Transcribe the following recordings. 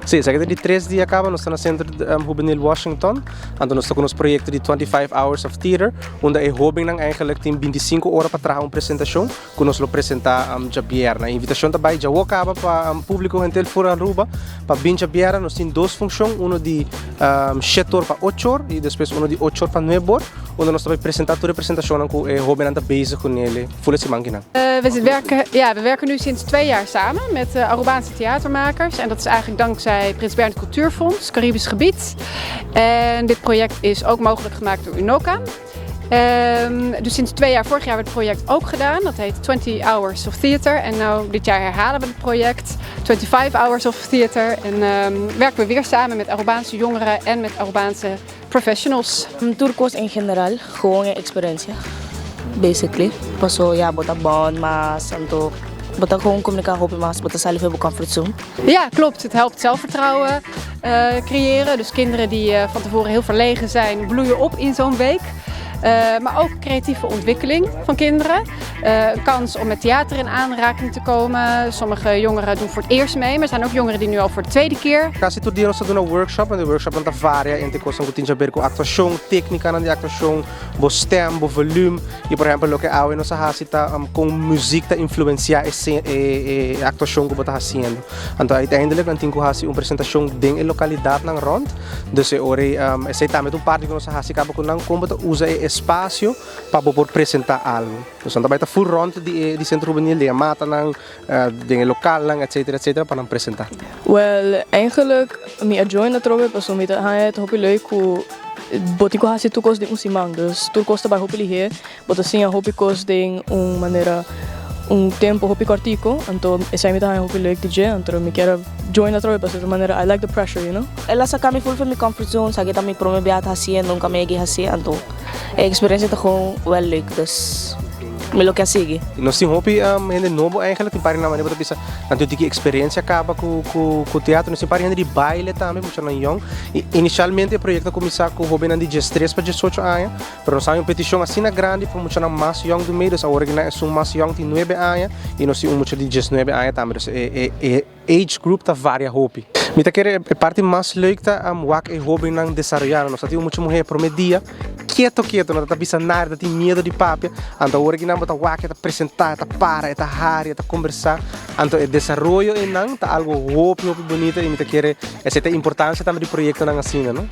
Si, esaki ta di tres dia caba nos ta na Centro Juvenil Washington. Anto nos ta cu nos proyecto di 25 Hours of Theater, unda e hobennan eigenlijk tin 25 ora pa traha un presentacion cu nos lo presenta djabièrnè. E invitacion ta bay djawo caba pa publico henter for Aruba pa bin djabièrnè. Nos tin dos funcion, uno di 7 or pa 8 or y despues uno di 8 or pa 9 or, unda nos ta bay presenta tur e presentacionnan cu e hobennan ta bezig cu nele ful e siman kinan. We werken, ja, we werken nu sinds 2 jaar samen met de Arubaanse theatermakers. En dat is eigenlijk dankzij Prins Bernhard Cultuurfonds, Caribisch Gebied. En dit project is ook mogelijk gemaakt door Unoca. Dus sinds 2 jaar, vorig jaar werd het project ook gedaan. Dat heet 20 Hours of Theater. En nou, dit jaar herhalen we het project 25 Hours of Theater. En werken we weer samen met Arubaanse jongeren en met Arubaanse professionals. Tur cos en general, gewoon e experiencia. Basically. Paso ja, bo ta bond mas, anto bo ta gewoon comunica hopi mas, bo ta sali for di comfort zone. Ja, klopt. Het helpt zelfvertrouwen creëren. Dus kinderen die van tevoren heel verlegen zijn, bloeien op in zo'n week. Maar ook creatieve ontwikkeling van kinderen. Een kans om met theater in aanraking te komen. Sommige jongeren doen voor het eerst mee, maar er zijn ook jongeren die nu al voor de tweede keer. Casi tur dia nos ta duna workshop, y e workshop ta varia entre cos cu tin di haber cu actuacion, tecnica di actuacion, bo stem, bo volume. Y por ehempel, loke awe nos a haci ta con musica ta influencia e actuacion cu bo ta haciendo. Anto, uiteindelijk nan tin cu haci un presentacion den e localidad nan rond. Dus e ora esey tambe un parti cu nos a haci caba cu nan con bo ta usa e espacio pa por presenta algo. Dus nan ta full rond di Centro Juvenil, di mata nan, di local nan, etc. Etc. pa nan presenta. Well, eigenlijk mi a join atrobe paso mi ta haya hopi leuk ku bo tin ku hasi tur kos den un siman. Dus tur kos ta bai hopi lihe, bo ta siña hopi kos den un manera un tempo hopi cortico, anto esey mi ta haya hopi leuk di dje, anto mi kier join atrobe paso manera I like the pressure. El a saca mi full for mi comfort zone, esaki ta mi prome biaha haciendo, nunca mi a haci, anto e experiencia ta gewoon wel leuk, dus mi lo kier sigui. Nos tin hopi hende nobo eigenlijk, tin par na manera bisa, anto di experiencia caba cu teatro, nos tin par hende di baile tambe, mucho nan jong. Y inicialmente e proyecto a cuminsa cu hobennan di 13 pa 18 aña, pero nos tin un peticion asina grandi pa mucho nan mas jong den medio, dus awor cu esun mas jong tin 9 aña y nos tin un mucha di 19 aña tambe, dus e age group ta varia hopi. Mi ta kere e parti mas leuk ta wak e hobennan desaroya. Nos tin mucha muhe prome dia keto keto, no ta bisa nada, tin miedo di papia. Anto awor cu nan ta wak ta presenta, ta para, ta hari, ta conversa. Anto e desaroyo einan ta algo hopi hopi bunita y mi ta kere esey ta importancia tambe di proyectonan asina, no?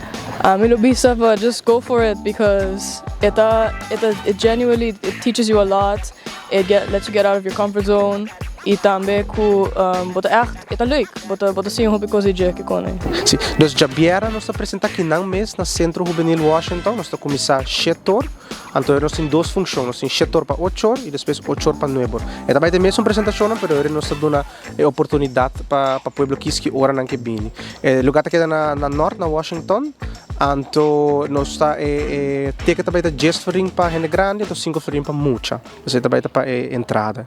Mi lo bisa pa just go for it because it genuinely, it teaches you a lot. It lets you get out of your comfort zone. Y tambe ku bo ta echt, e ta leuk. Bo ta siña hopi cos di dje kone. Si, dus djabièrnè nos ta presenta akinan mes na Centro Juvenil Washington, nos ta cuminsa 7 or, anto nos tin dos funcion, nos tin 7 or pa 8 or y despues 8 or pa 9 or. E tambe tin mesun presentacion, pero nos ta duna e oportunidad pa pueblo kies ki ora nan ke bini. E lugar ta keda na Noord, na Washington, anto nos ta e ticket tambe ta 10 florin pa hende grandi, anto 5 florin pa mucha. Dus tambe ta pa e entrada.